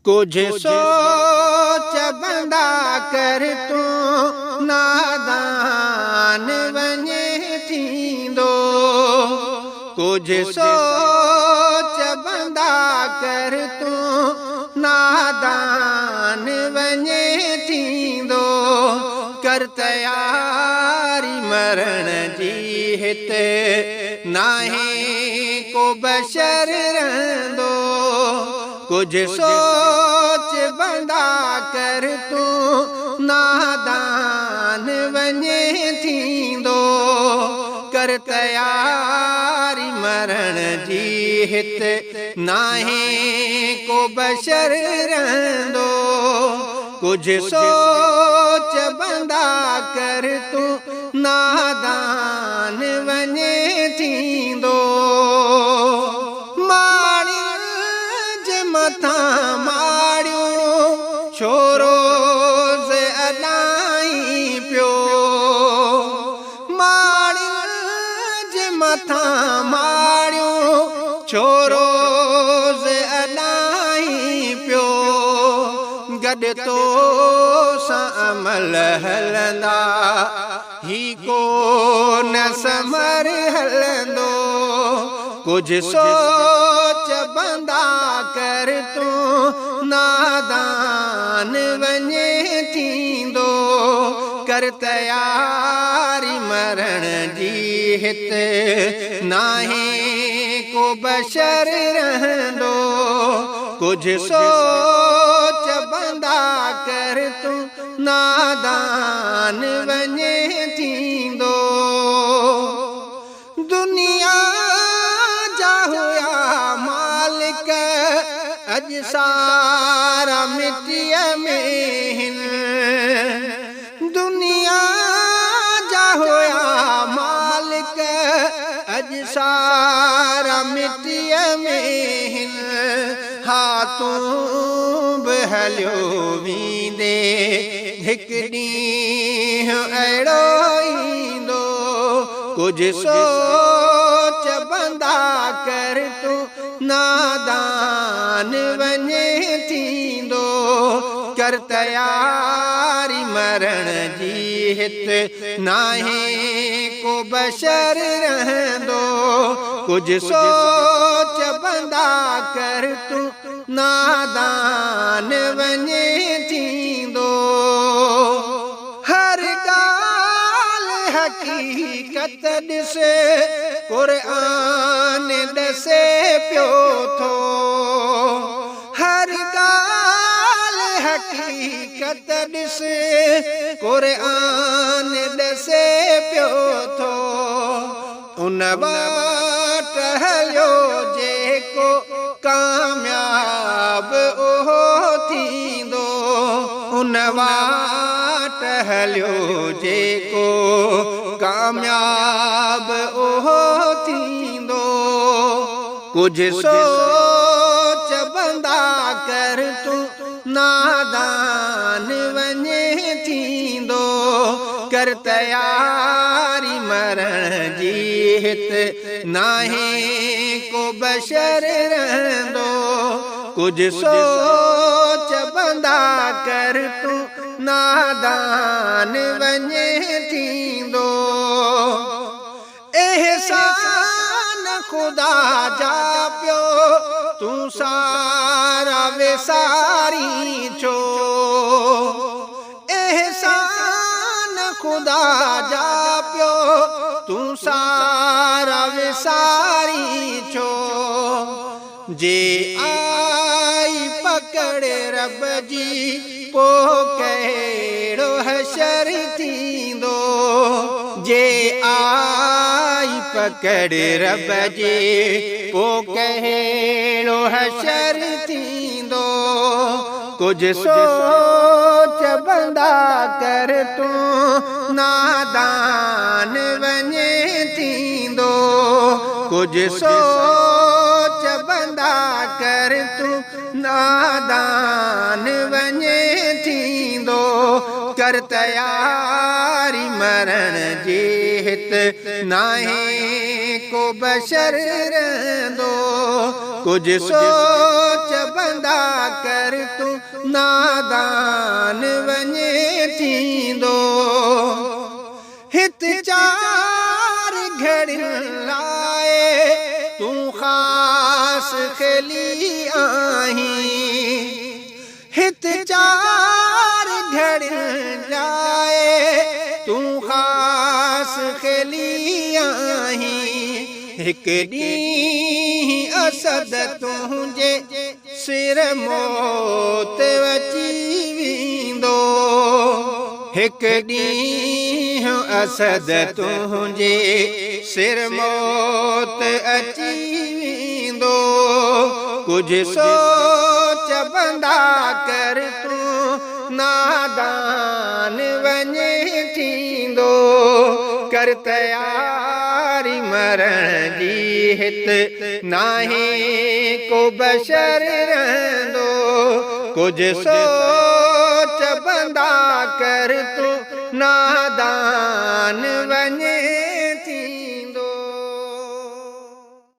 ڪجهه سوچ بندا ڪر تون نادان وڃي ٿيندو. ڪجهه سوچ بندا ڪر تون نادان وڃي ٿيندو. ڪر تياري مرڻ جي هت ناهي ڪو بشر رهندو. ڪجهه سوچ بندا ڪر تون نادان وڃي ٿيندو. ڪر تياري مرڻ جي هت ناهي ڪو بشر رهندو. ڪجهه سوچ بندا ڪر تون نادان وڃي ٿيندو. ماڙين جي مٿان ماڙيون ڇو روز اڏائين پيو. ماڙين جي مٿان ماڙيون ڇو روز اڏائين پيو. گڏ تو سان عمل هلندا هي ڪو نه سمر هلندو. ڪجهه سوچ بندا ڪر تون نادان وڃي ٿيندو. ڪر تياري مرڻ جي هت ناهي ڪو بشر رهندو. ڪجهه سوچ بندا ڪر تون نادان وڃي ٿيندو. دنيا جا هيا مالڪ اڄ سارا مٽيء ۾ هن. دنيا جا هيا مالڪ اڄ سارا مٽيء ۾ هن. ها تون به هليو ويندي هڪ ڏينهن اهڙو ايندو. ڪجهه سوچ بندا ڪر تون نادان وڃي ٿيندو. ڪر تياري مرڻ جي هت ناهي ڪو بشر رهندو. ڪجهه سوچ بندا ڪر تون نادان وڃي ٿيندو. هر ڳالهه حقيقت ڏس قرآن ڏسي پيو ٿو. هر ڳالهه حقيقت ڏس قرآن ڏسي پيو ٿو. ان واٽ هليو جيڪو ڪامياب اهو ٿيندو. ان واٽ هليو جيڪو ڪامياب اهو ٿيندو. ڪجهه سوچ بندا ڪر تون نادان وڃي ٿيندو. ڪر تياري مرڻ جي هت ناهي ڪو بشر رهندو. ڪجهه سوچ بندا ڪر تون نادان وڃي ٿيندو. احسان خدا جا پيو تون سارا وسارين ڇو. احسان خدا جا پيو تون سارا وسارين ڇو. جي آئي پڪڙ رب جي پو ڪهڙو حشر ٿيندو. جي آئي پڪڙ رب جي پو ڪهڙو حشر ٿيندو. ڪجهه سوچ بندا ڪر تون نادان وڃي ٿيندو. ڪجهه سوچ بندا ڪر تون نادان وڃي ٿيندو. ڪر تياري مرڻ جي هت ناهي ڪو بشر رهندو. ڪجهه سوچ بندا ڪر تون نادان وڃي ٿيندو. هت چار گهڙين لاء تون خاص خيلي آهين. هت چار گهڙين لاء تون خاص خيلي آهين. هڪ ڏينهن اسد تنهنجي سر موت اچي ويندو. هڪ ڏينهن اسد تنهنجي سر موت اچي ويندو. ڪجهه سوچ بندا ڪر تون نادان وڃي ٿيندو. ڪر تياري مرڻ جي هت ناهي ڪو بشر رهندو. ڪجهه سوچ بندا ڪر تون نادان وڃي